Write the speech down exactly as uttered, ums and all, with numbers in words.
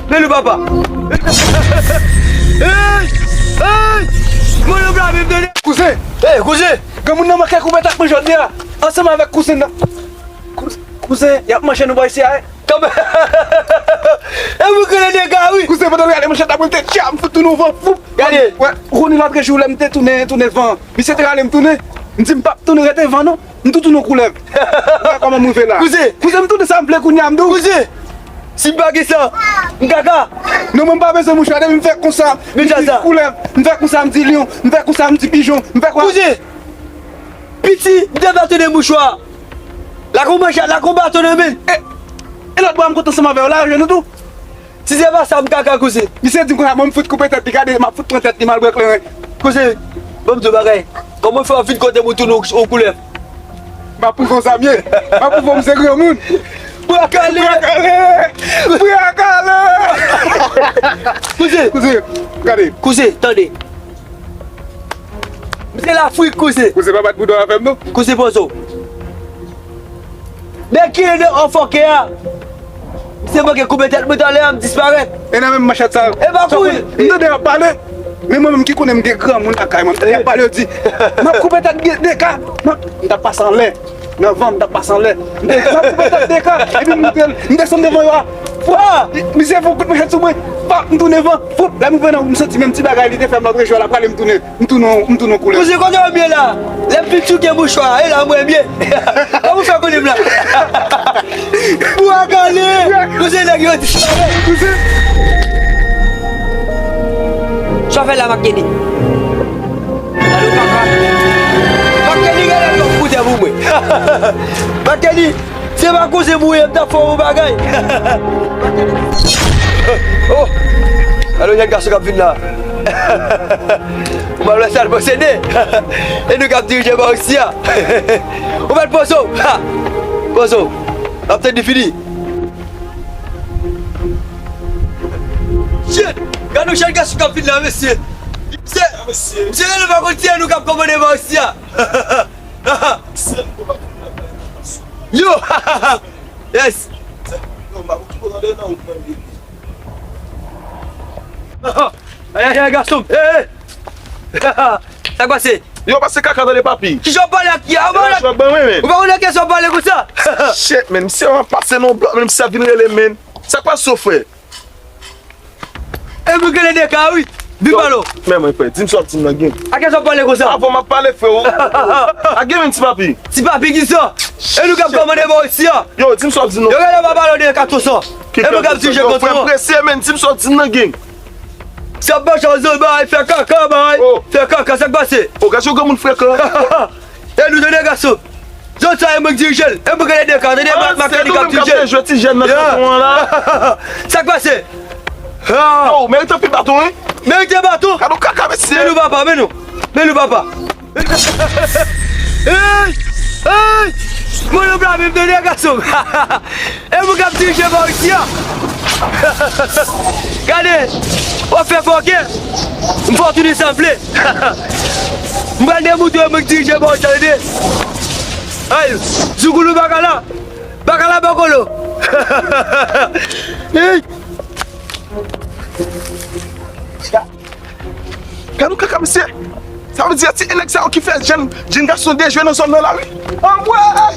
Men nou papa. Ey! Ey! Mwen yo blame m tande. Kouzen! Ey, kouzen! Granmoun nan manke koupe tèt mwen jodi a. Ansanm avèk kouzen nan. Kouzen, kouzen, y ap manje nou bò isi a, wi. Kanmenm. E mwen kreye dega, wi. Kouzen, pandan l rale manchèt la, mwen te tcha, m fout tounen yon van fou. Gade. Wè, Rony lòt jou lè m te tounen, tounen van. Misye te rale m tounen. M di m p ap tounen rete van non. M tou tounen yon koulèv. Wè kòman m rive la. Kouzen. Kouzen, m tounen sa m vle kounye a, m di w. Kouzen. Si m pa gen sa, m kaka. Non, mwen m pa bezwen mouchwa, depi m fè konsa, m di koulèv, m fè konsa, m di lyon, m fè konsa, m di pijon, m fè kwa. Kouzen. Piti, m te va tounen mouchwa. Lakonba, lakonba tounen men. E, e lòt bwa m kontan ansanm avè w la, jwenn ou tou. Si se pa sa, m kaka kouzen. Misye di m konsa, mwen m fout koupe tèt li, gade, m ap fout pran tèt li, m al bwè kleren. Kouzen, ban m di w bagay. Kòman fè w fin kote m ou tounen yon koulèv? M ap pwouve w sa m ye. M ap pwouve w m se granmoun. Bwa kale! Bwa kale! Bwa kale! Kouzen! Kouzen, gade. Kouzen, tande. M se Lafrik, kouzen. Kouzen, pa bat bouda w avè m, non. Kouzen, poze w. Men ki ede anfòke a? Misye manke koupe tèt mwen talè a, m disparèt. E nan menm manchèt sa. E pa kouri. M tande y ap pale. Men mwen menm ki konnen m gen granmoun lakay mwen, m tande y ap pale, yo di, m ap koupe tèt de, de ka. M ap, m t ap pase anlè. Nan van, m t ap pase anlè. M te, m ap koupe tèt de ka. Epi m te, m desann devan yo a. Fwa! Misye fè yon kout manchèt sou mwen. Pap, m tounen van. Fwoup! Lè m rive nan, m santi menm ti bagay li te fè m lòt jou a, l ap rale m tounen. M tounen, m tounen yon koulèv. Kouzen, kote w byen la? Lè m fin tchouke mouchwa, e la mwen byen. Kòman w fè konnen m la? Bwa kale! Kouzen, nèg yo disparèt. Kouzen. Sa w fè la, Makeni? Gade w kaka. Makeni, gade l ap fout pou mwen. Makeni, se pa kouzen m ou ye, m t ap fè w yon bagay. Oh! Gade yon jèn gason k ap vin la. Ou pa wè sa l posede. E nou k ap dirije bò isi a. Ou mèt poze w. Ha! Poze w. N ap tann li fini. Shit! Gade yon jèn gason k ap vin la, mesye. Misye, misye, nou pa konn si e nou k ap kòmande bò isi a. Yo! Yes! Ay, ay, ay, gason! Hey, hey! Sa k pase? Yo, pase kaka tande papi. Kijan w pale ak ki a? Ou pa konnen ki sa w pale konsa? Shit, man. Misye ap pase nan blòk, men misye ap vin rele, man. Sa k pase, frè? E mwen gen de ka, wi. Vin pale w. Men mwen, frè, di m sa w ap di m nan, gang. A kiyès w ap pale konsa? Avan m ap pale, frè, ou. A gen menm ti papi. Ti papi ki sa? E nou k ap kòmande bò isi a. Yo, di m sa w ap di m nan. Yo, gade w pa pale w de kato sa. E mwen k ap dirije kont ou an. Frè m prese, men di m sa w ap di m nan, gang. Sa ap mache an zòn bay, fè kaka, bay. Fè kaka, sa k pase? O, gade yon granmoun frekan. E nou tande gason. Zòn sa e mwen k dirije l. E mwen k gen de ka, tande, Makeni k ap dirije l. Jwe ti jèn nan kanton an la. Sa k pase? Oh, merite anpil baton, wi. Merite baton. Gade yon kaka, mesye. Men nou papa, men nou. Men nou papa. Hey! Hey! Mwen yo blame m tande gason. E mwen k ap dirije bò isi a. Gade, w ap fè fòkè. M fè w tounen sa m vle. M pral demoute w e mwen k dirije bò isi a, tande. Ay, zoukoulou bakala. Bakala bòkolo. Hey! Gade yon kaka, mesye. Sa vle di, se nèg sa yo ki fè jèn, jèn gason dejwe nan zòn nan la, wi. Anmwey!